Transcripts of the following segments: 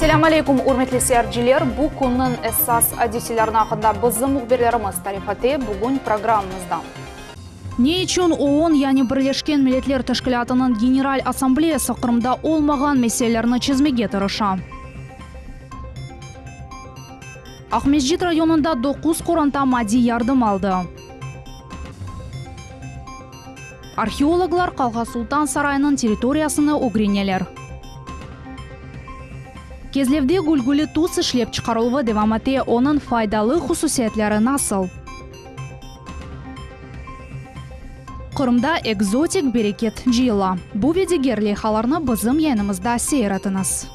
Selâm aleyküm, ürmetli seyirciler! Bu künniñ esas adiselerini aqqında bizim mühbirlerimiz tarif ete bugün programmamızda. Ne içün OON, yani Birleşken Milletler Teşkilâtınıñ General Assambleyası Qırımda olmağan meselelerni çezmege tırışa? Aqmescit rayonında doquz qoranta maddiy yardım aldı. Arheologlar Qalğa Sultan sarayınıñ territoriyasını ögreneler. Kezlevde gülgüli tuz işlep çıqarıluvı devam ete, onıñ faydalı hususiyetleri nasıl? Qırımda ekzotik bereket cıyıla. Bu ve diger leyhalarnı bizim yayınımızda seyir etiñiz.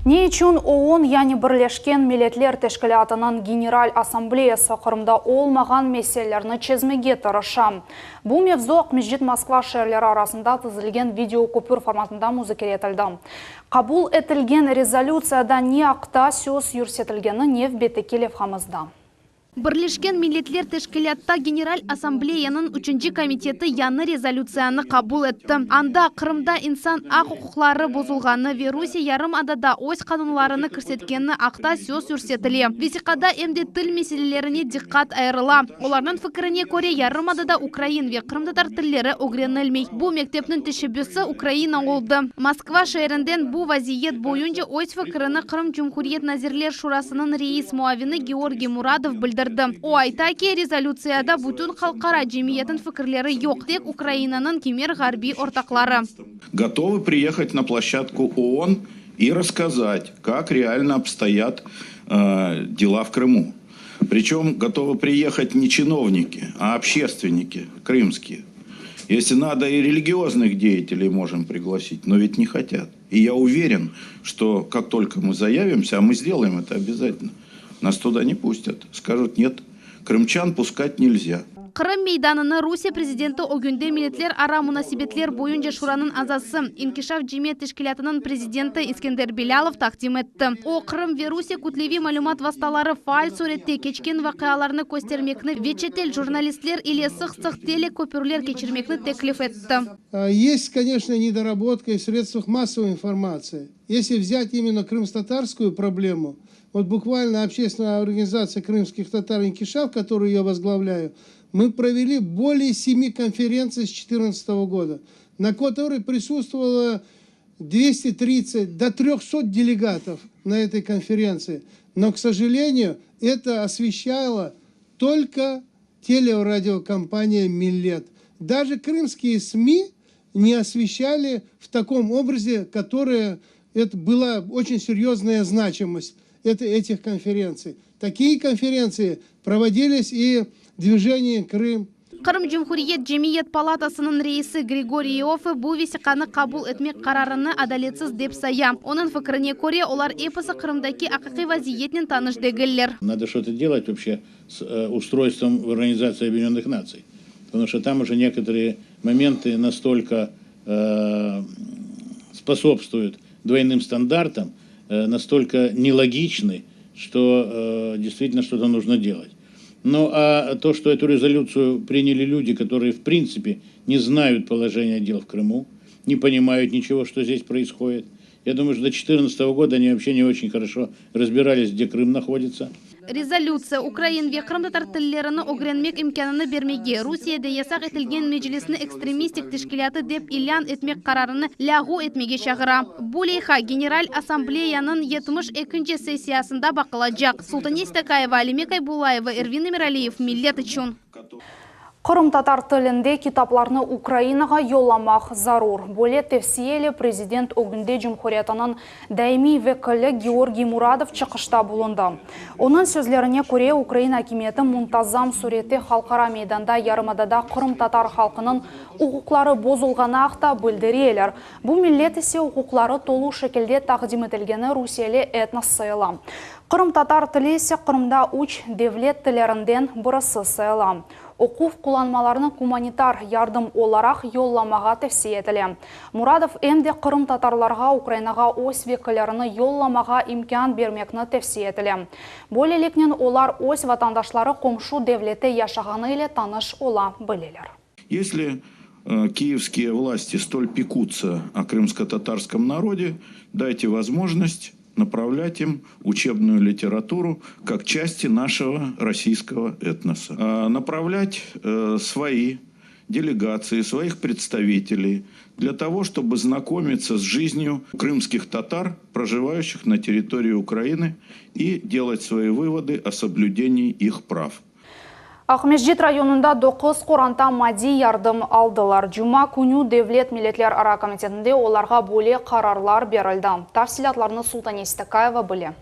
Ne içün OON, yani Birleşken Milletler Teşkilâtınıñ General Assambleyası Qırımda olmağan meselelerni çezmege tırışa? Bu mevzu Aqmescit-Moskva şeerleri arasında tizilgen videokopür formatında muzakere etildi. Qabul etilgen rezolütsiyada ne aqta söz yürsetilgeni nevbetteki levhamızda. Birleşken Milletler Teşkilâtta General Assambleyanıñ üçünci komiteti yañı rezolütsiyanı qabul etti. Anda, Qırımda insan aq-uquqları bozulğanı ve Rusiye yarımadada öz qanunlarını kirsetkeni aqta söz yürsetile. Vesiqada em de til meselelerine diqqat ayırıla. Olarnıñ fikirine köre, yarımadada ukrain ve qırımtatar tilleri ögrenilmey. Bu mektepniñ teşebbüsi Ukraina oldı. Moskva şeerinden bu vaziyet boyunca öz fikirini Qırım Cumhuriyet Nazirler Şurasınıñ reis muavini Georgiy Muradov bildirdi. O ayta ki, rezolütsiyada bütün halqara cemiyetniñ fikirleri yoq, tek Ukrainanıñ kimer ğarbiy ortaqları. Gotovı priyehat na ploşçadku OON i rasskazat, kak realno obstoyat dela v Krımu. Pričem gotovı priyehat ne çinovniki, a obşçestvenniki krımskiye. Esli nado i religioznih deyateley mojem priglasit, no ved ne hotât. I ya uveren, çto kak tolko mı zayavimsâ, a mı sdelayem eto obâzatelno, nas tuda ne pustât, skajut net, krımçan puskat nelzâ. Qırım meydanını Rusiye prezidenti ögünde Milletlerara munasebetler boyunca şuranıñ azası, İnkişaf cemiyet teşkilâtınıñ prezidenti İskender Belâlov taqdim etti. O, Qırım ve Rusiye kütleviy malümat vastaları faal sürette keçken vaqialarnı köstermekni ve çetel jurnalistler ile sıq-sıq telekopürler keçirmekni teklif etti. Есть, конечно, недоработка и в средствах массовой информации. Если взять именно крымскотатарскую проблему, вот буквально общественная организация крымских татар «Инкишаф», которую я возглавляю, мы провели более семи конференций с 2014 года, на которой присутствовало 230 до 300 делегатов на этой конференции. Но, к сожалению, это освещало только телерадиокомпания «Миллет». Даже крымские СМИ не освещали в таком образе, которое это была очень серьезная значимость это, этих конференций. Такие конференции проводились и движение «Крым», Qırım Cumhuriyet Cemiyet palatasınıñ reisi Grigoriy İoffe bu vesiqanı qabul etmek qararını adaletsiz dep saya. Onıñ fikrine köre, olar episi Qırımdaki aqiqiy vaziyetnen tanış degiller. Nado çto-to delat voobşçe s ustroystvom v Organizatsii Obъединенных Наций, потому что там уже некоторые моменты настолько способствуют двойным стандартам, настолько нелогичны, что действительно что-то нужно делать. Ну а то, что эту резолюцию приняли люди, которые в принципе не знают положения дел в Крыму, не понимают ничего, что здесь происходит. Я думаю, что до 2014 года они вообще не очень хорошо разбирались, где Крым находится. Rezolütsiya, ukrain ve qırımtatar tillerini ögrenmek imkânını bermege, Rusiyede yasaq etilgen Meclisni ekstremistik teşkilâtı dep ilân etmek qararını lâğu etmege çağıra. Bu leyha General Assambleyanıñ 72-nci sessiyasında baqılacaq. Sultane Stakayeva, Alime Kaybullayeva, Ervin Emiraliyev, Millet içün. Qırımtatar tilinde kitaplarnı Ukrainağa yollamaq zarur. Böyle tevsiye ile Prezident ögünde Cumhuriyetiniñ daimiy vekili Georgiy Muradov çıqışta bulundı. Onıñ sözlerine köre, Ukraina akimiyeti muntazam sürette halqara meydanda yarımadada qırımtatar halqınıñ uquqları bozulğanı aqta bildireler. Bu millet ise uquqları tolu şekilde taqdim etilgeni rusiyeli etnos sayıla. Qırımtatar tili ise Qırımda üç devlet tillerinden birisi sayıla. Oquv qullanmalarını gumanitar yardım olaraq yollamağa tevsiye etile. Muradov em de qırımtatarlarğa Ukrainağa öz vekillerini yollamağa imkân bermekni tevsiye etile. Böyleliknen olar öz vatandaşları qomşu devlette yaşağanı ile tanış ola bileler. Esli. киевские власти столь пекутся о крымско-татарском народе, дайте возможность направлять им учебную литературу как части нашего российского этноса. Направлять свои делегации, своих представителей для того, чтобы знакомиться с жизнью крымских татар, проживающих на территории Украины, и делать свои выводы о соблюдении их прав. Aqmescit rayonında 9 qoranta maddiy yardım aldılar. Cuma künü Devlet milletlerara komitetinde olarğa böyle qararlar berildi. Tafsilâtlarnı Sultane Stakayeva bile.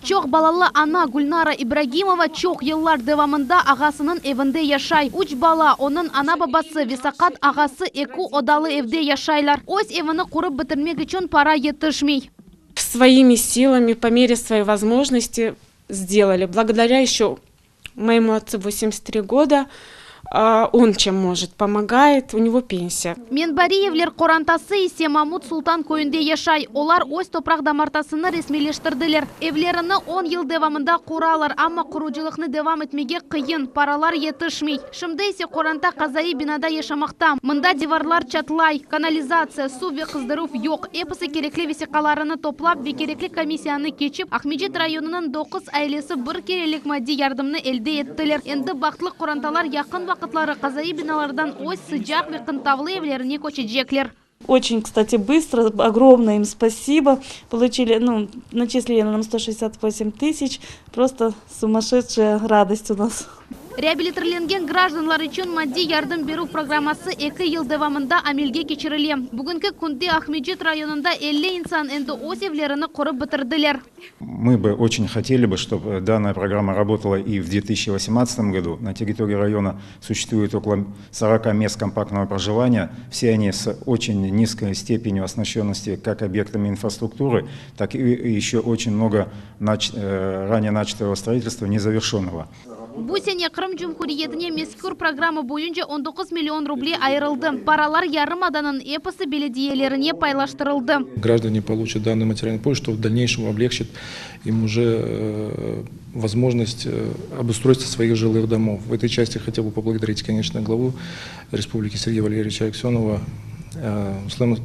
Çoq balalı ana Gülnara İbragimova çoq yıllar devamında ağasınıñ evinde yaşay. Üç bala, onıñ ana-babası ve saqat ağası eki odalı evde yaşaylar. Öz evini qurıp bitirmek içün para yetişmey. Своими силами, по мере своей возможности сделали. Благодаря еще моему отцу 83 года, он чем может, помогает, у него пенсия. Menbariyevler qorantası ise Mamut Sultan köyünde yaşay. Olar öz topraq damartasını resmiyleştirdiler. Evlerini 10 yıl devamında quralar, amma qurucılıqnı devam etmege qıyın, paralar yetişmey. Şimdi ise qoranta qazaiy binada yaşamaqta. Mında divarlar çatlay, kanalizatsiya, suv ve qızdıruv yoq. Episi kerekli vesiqalarını toplap ve kerekli komissiyanı keçip, Aqmescit rayonınıñ 9 ailesi bir kerelik maddiy yardımnı elde ettiler. Endi bahtlı qorantalar yaqın vaqıtları qazaiy binalardan öz sıcaq ve qıntavlı evlerine köçecekler. Очень, кстати, быстро, огромное им спасибо. Получили, ну, начислили нам 168 тысяч. Просто сумасшедшая радость у нас. Reabilitirlengen grajdanlar içün maddiy yardım berüv programması 2 yıl devamında amelge keçirile. Bugünki künde Aqmescit rayonında 50 insan endi öz evlerini qurıp bitirdiler. Мы бы очень хотели бы, чтобы данная программа работала и в 2018 году. На территории района существует около 40 мест компактного проживания. Все они с очень низкой степенью оснащенности как объектами инфраструктуры, так и еще очень много нач ранее начатого строительства незавершенного. Bu sene Qırım Cumhuriyetine mezkür programma boyunca 19 million ruble ayırıldı. Paralar yarımadanıñ episi belediyelerine paylaştırıldı. Граждане получат данную материальную помощь, что в дальнейшем облегчит им уже возможность обустройства своих жилых домов. В этой части хотел бы поблагодарить, конечно, главу Республики Сергея Валерьевича Аксенова,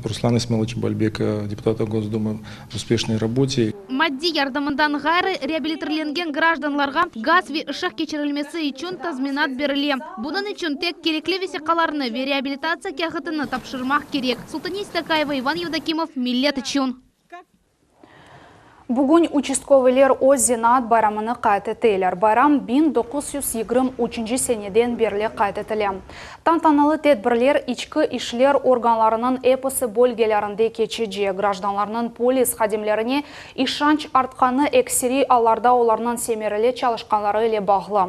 Руслана Исмаиловича Бальбека, депутата Госдумы, в успешной работе. Maddiy yardımından ğayrı reabilitirlengen grajdanlarğa gaz ve ışıq keçirilmesi içün tazminat berile. Bunıñ içün tek kerekli vesiqalarnı ve reabilitatsiya kâğıtını tapşırmaq kerek. Sultane Istakayeva, Ivan Yevdokimov, Millet içün. Bugün uçastkovıyler öz zenaat bayramını qayd eteler. Bayram 1923 seneden berli qayd etile. Tantanalı tedbirler içki işler organlarınıñ episi bölgelerinde keçecek. Grajdanlarnıñ polis hadimlerine işanç artqanı ekseriy allarda olarnıñ semereli çalışqanları ile bağlı.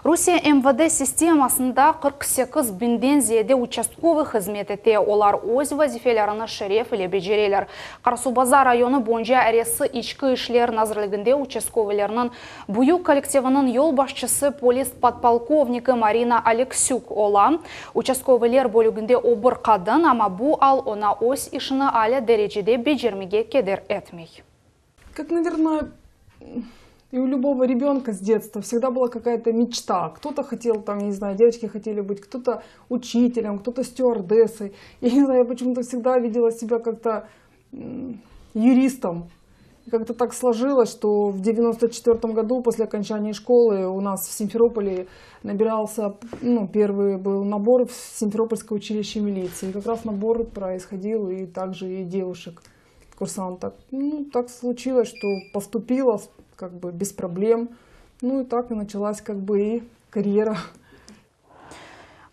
Rusiye MVD sistemasında 48 biñden ziyade uçastkovıy hızmet ete. Olar öz vazifelerini şeref ile becereler. Qarasuvbazar rayonı boyunca RS İçki işler nazirliginde uçastkovıylerniñ büyük kollektiviniñ yolbaşçısı polis podpolkovniki Marina Aleksük ola. Uçastkovıyler bölüginde o bir qadın, amma bu al oña öz işini alâ derecede becermege keder etmey. Как, наверное, и у любого ребенка с детства всегда была какая-то мечта. Кто-то хотел, там, не знаю, девочки хотели быть, кто-то учителем, кто-то стюардессой. Я не знаю, я почему-то всегда видела себя как-то юристом. И как-то так сложилось, что в 94 году после окончания школы у нас в Симферополе набирался, ну, первый был набор в Симферопольское училище милиции. И как раз набор происходил и также и девушек, курсанток. Ну, так случилось, что поступила как бы без проблем. Ну и так и началась как бы и карьера.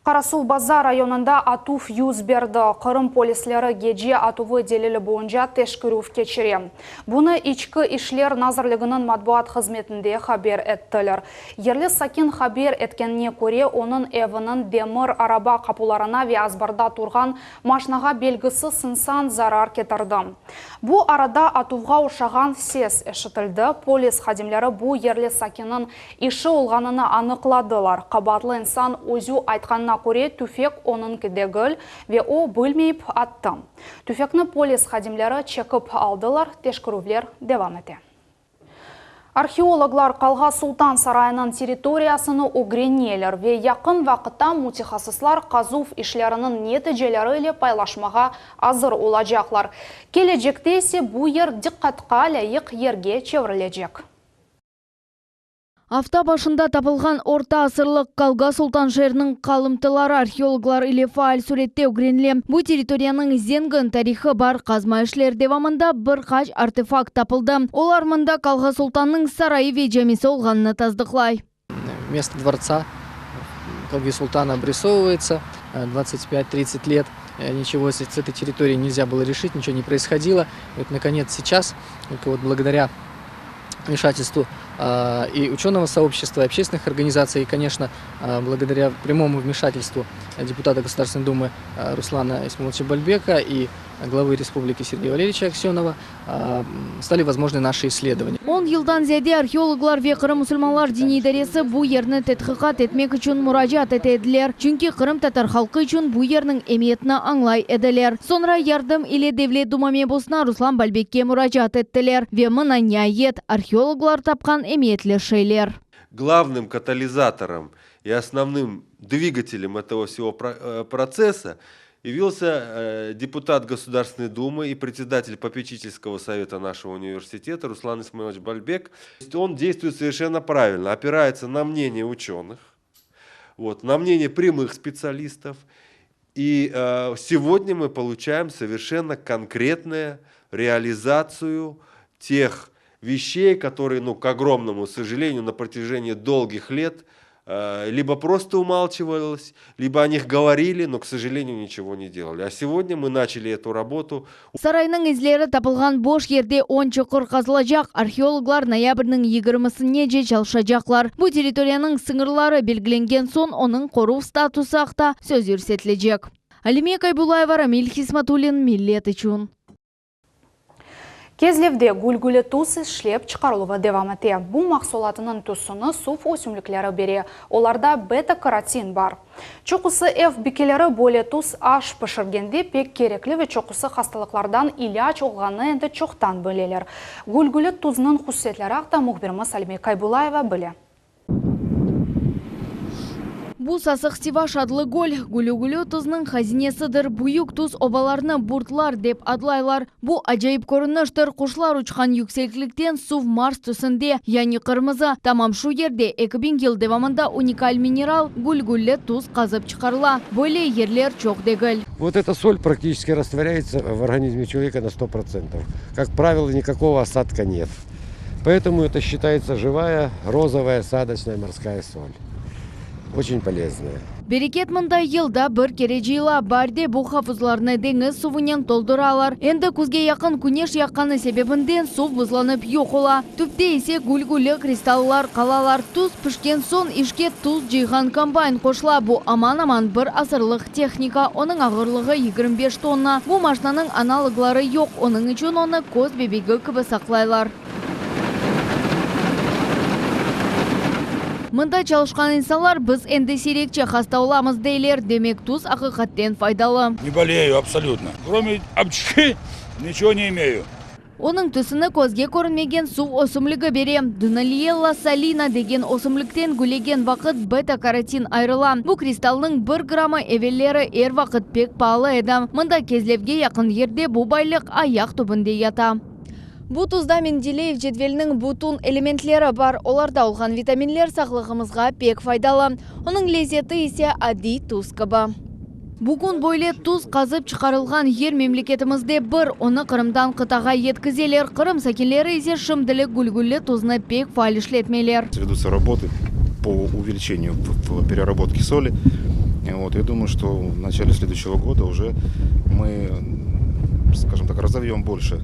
Qarasuvbazar rayonında atuv yüz berdi. Qırım polisleri gece atuvı delili boyunca teşkerüv keçire. Bunı İçki işler nazirliginiñ matbuat hızmetinde haber ettiler. Yerli sakin haber etkenine köre, onıñ eviniñ demir araba qapularına ve azbarda turğan maşinağa belgisiz insan zarar ketirdi. Bu arada atuvğa oşağan ses eşitildi. Polis hadimleri bu yerli sakinniñ işi olğanını aniqladılar. Qabaatlı insan özü aytqanına köre tüfek onıñki degil ve o bilmeyip attı. Tüfekni polis hadimleri çekip aldılar, teşkerüvler devam ete. Arheologlar Qalğa Sultan sarayınıñ territoriyasını ögreneler ve yaqın vaqıtta mütehassıslar qazuv işleriniñ neticeleri ile paylaşmağa azır olacaqlar. Kelecekte ise bu yer diqqatqa lâyıq yerge çevrilecek. Afta başında tapılğan orta asırlıq Kalga Sultan şeeriniñ qalımtıları arheologlar ile faal sürette ögrenile. Bu territoriyanıñ zengin tarihı bar, qazma işler devamında bir qaç artefakt tapıldı. Olar mında Kalga Sultannıñ sarayı ve camisi olğanını tasdıqlay. Vmesto dvortsa Kalgi Sultana obrisovıvayetsya, 25-30 let niçego s этой территорией нельзя было решить, ничего не происходило. Вот наконец сейчас, только вот благодаря вмешательству и ученого сообщества, и общественных организаций, и, конечно, благодаря прямому вмешательству депутата Государственной Думы Руслана Исмаиловича Бальбека и главы республики Сергея Валерьевича Аксенова стали возможны наши исследования. On yıldan ziyade arheologlar ve Qırım musulmanlar diniy idaresi bu yerni tedqiqat etmek içün muracaat ete ediler, çünki qırımtatar halqı içün bu yerniñ emiyetini añlay ediler. Soñra yardım ile Devlet Duma mebusına Ruslan Balbekke muracaat ettiler. Ve mına, niayet, arheologlar tapqan emiyetli şeyler. Glavnım katalizatorом и основным двигателем этого всего процесса явился депутат Государственной Думы и председатель попечительского совета нашего университета Руслан Исмаилович Бальбек. Он действует совершенно правильно, опирается на мнение ученых, вот, на мнение прямых специалистов. И э, сегодня мы получаем совершенно конкретную реализацию тех вещей, которые, ну, к огромному сожалению, на протяжении долгих лет э, либо просто умалчивалось, либо о них говорили, но, к сожалению, ничего не делали. А сегодня мы начали эту работу. Saraynıñ izleri tapılğan boş yerde on çuqur qazılacaq, arheologlar noyabrniñ yigirmisinece çalışacaqlar. Bu territoriyanıñ sıñırları belgilengen soñ onıñ qoruv statusı aqta söz yürsetilecek. Alime Kaybullayeva, Ramil Hismatulin, Millet içün. Kezlevde gülgüli tuz işlep çıqarıluvı devam ete. Bu mahsulatınıñ tüsüni suv ösümlikleri bere, olarda beta-karotin bar. Çoqusı ev bikeleri böyle tuz aş pişirgende pek kerekli ve çoqusı hastalıqlardan ilâc olğanını endi çoqtan bileler. Gülgüli tuznıñ hususiyetleri aqta mühbirimiz Alime Kaybullayeva bile. Bu Sasıq Sivaş adlı göl, gülü-gülü tuznıñ hazinesidir. Büyük tuz obalarını burtlar dep adlaylar. Bu acayip körüniştir, quşlar uçqan yükseklikten suv mars tüsünde, yani qırmızı. Tamam şu yerde 2000 yıl devamında unikal mineral, gül-güllü tuz qazıp çıqarıla. Böyle yerler çoq degil. Вот эта соль практически растворяется в организме человека на 100%. Как правило, никакого осадка нет. Поэтому это считается живая розовая осадочная морская соль. Очень полезная. Bereket mında yılda bir kere cıyıla, baarde bu havuzlarnı deñiz suvunen tolduralar. Endi küzge yaqın küneş yaqqanı sebebinden suv buzlanıp yoq ola. Tüpte ise gül-güllü kristallar qalalar. Tuz pişken soñ işke tuz cıyğan kombayn qoşula. Bu aman-aman bir asırlıq tehnika, onıñ ağırlığı 25 tonna. Bu maşnanıñ analogları yoq, onıñ içün onı köz bebegi kibi saqlaylar. Mında çalışqan insanlar biz endi siyrekçe hasta olamız, deyler. Demek, tuz aqiqatten faydalı. Ne boleyu absolyutno. Kromi apçhi niçego ne imeyu. Onıñ tüsüni közge körünmegen suv ösümligi bere. Dunaliella salina degen ösümlikten güllegen vaqıt beta-karotin ayırıla. Bu kristalnıñ bir grammı evelleri er vaqıt pek paalı edi. Mında, Kezlevge yaqın yerde bu baylıq ayaq tübünde yata. Bu tuzda Mendeleyev cedveliniñ bütün elementleri bar, olarda olğan vitaminler sağlığımızğa pek faydalı. Onıñ lezeti ise adiy tuz kibi. Bugün böyle tuz qazıp çıqarılğan yer memleketimizde bir, onı Qırımdan qıtağa yetkizeler, Qırım sakinleri ise şimdilik gülgülli tuznı pek faal işletmeyler. Ведутся работы по увеличению переработки соли. Вот, я думаю, что в начале следующего года уже мы, скажем так, разовьем больше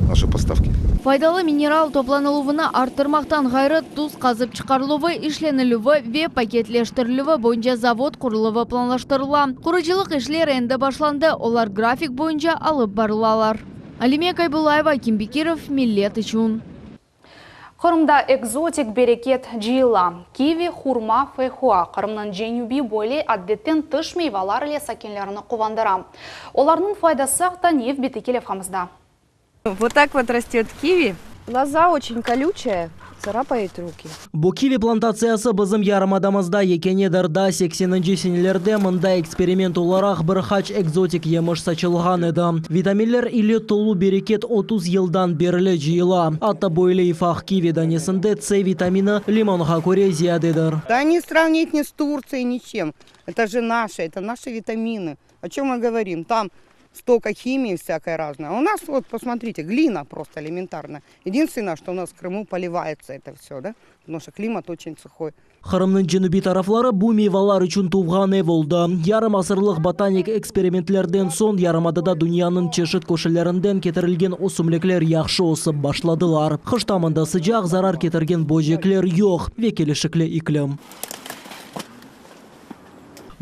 наши поставки. Faydalı mineral toplanıluvını arttırmaqtan ğayrı, tuz qazıp çıqarıluvı, işlenilüvi ve paketleştirilüvi boyunca zavod quruluvı planlaştırıla. Qurucılıq işleri endi başlandı, olar grafik boyunca alıp barılalar. Alime Kaybullayeva, Akim Bekirov, Millet içün. Qırımda ekzotik bereket cıyıla. Kivi, hurma, feyhoa, Qırımnıñ cenübi böyle adetten tış meyvalar ile sakinlerini quvandıra. Olarnıñ faydası aqta nevbetteki levhamızda. Вот так вот растет киви. Лоза очень колючая, царапает руки. Bu kivi plantatsiyası bizim yarımadamızda yekânedir. Daa sekseninci senelerde mında eksperiment olaraq bir qaç ekzotik yemiş saçılğan edi. Vitaminler ile tolu bereket 30 yıldan berli cıyıla. Atta böyle ifaq kivi danesinde C vitamini limonğa köre ziyadedir. Да не сравнить ни с Турцией, ни с чем. Это же наши, это наши витамины. О чем мы говорим? Там столько химии всякой разной. А у нас, вот, посмотрите, глина просто элементарно. Единственное, что у нас в Крыму поливается это все, да? Потому что климат очень сухой. Qırımnıñ cenübiy tarafları bu meyvalar içün tuvğan ev oldı. Yarım asırlıq botanik eksperimentlerden soñ yarımadada dünyanıñ çeşit köşelerinden ketirilgen ösümlikler yahşı ösip başladılar. Qışta mında sıcaq, zarar ketirgen böcekler yoq ve kelişikli iklim.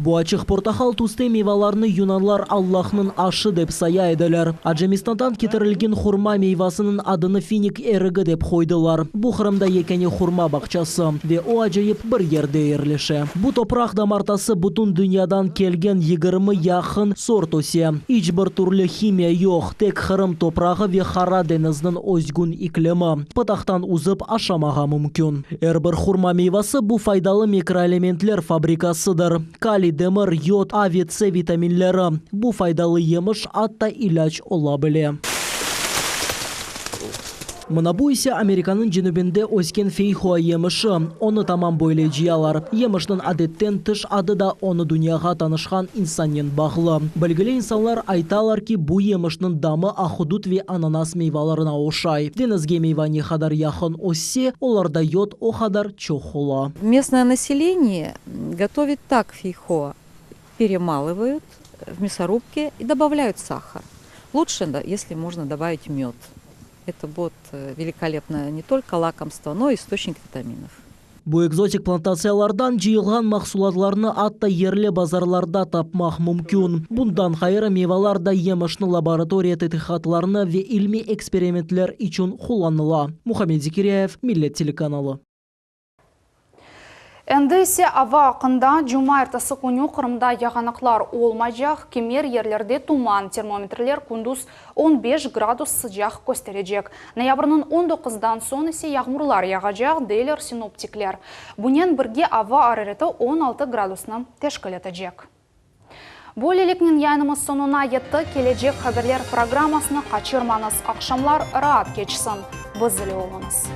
Bu açıq portaqal tüste meyvalarnı yunanlar Allahnıñ aşı dep saya ediler. Acemistandan ketirilgen hurma meyvasınıñ adını finik erigi dep qoydılar. Bu Qırımda yekâne hurma bağçası ve o acayip bir yerde yerleşe. Bu topraq damartası bütün dünyadan kelgen 20 yaqın sort öse. İç bir türlü himiya yoq, tek Qırım toprağı ve Qara deñizniñ özgün iklimi. Pıtaqtan üzip aşamağa mümkün. Er bir hurma meyvası bu faydalı mikroelementler fabrikasıdır. Kaliy, demir, yod, A ve C vitaminleri. Bu faydalı yemiş atta ilâc ola bile. Mına bu ise Amerikanıñ cenübinde ösken feyhoa yemişi. Onı tamam böyle cıyalar. Yemişniñ adetten tış adı da onı dünyağa tanışqan insannen bağlı. Bilgili insanlar aytalar ki, bu yemişniñ damı ahudut ve ananas meyvalarına oşay. Deñizge meyva ne qadar yaqın össe, olarda yod o qadar çoq ola. Местное население готовит так фейхоа: перемалывают в мясорубке и добавляют сахар. Лучше, если можно добавить мед. Это будет великолепное не только лакомство, но и источник витаминов. Bu ekzotik plantatsiyalardan cıyılğan mahsulatlarnı atta yerli bazarlarda tapmaq mümkün. Bundan ğayrı meyvalar da yemişni laboratoriya tedqiqatlarını ve ilmiy eksperimentler içün qullanıla. Muhammed Zekiryayev, Millet telekanalı. Endi ise ava aqqında. Cumaertesi künü Qırımda yağanaqlar olmaycaq, kimer yerlerde tuman, termometrler kündüz 15 gradus sıcaq kösterecek. Noyabrniñ 19-dan soñ ise yağmurlar yağacaq, deyler sinoptikler. Bunen birge ava arareti 16 gradusnı teşkil etecek. Böyleliknen yayınımız soñuna yetti. Kelecek haberler programmasını qaçırmañız. Aqşamlar raat keçsin. Biz ile oluñız.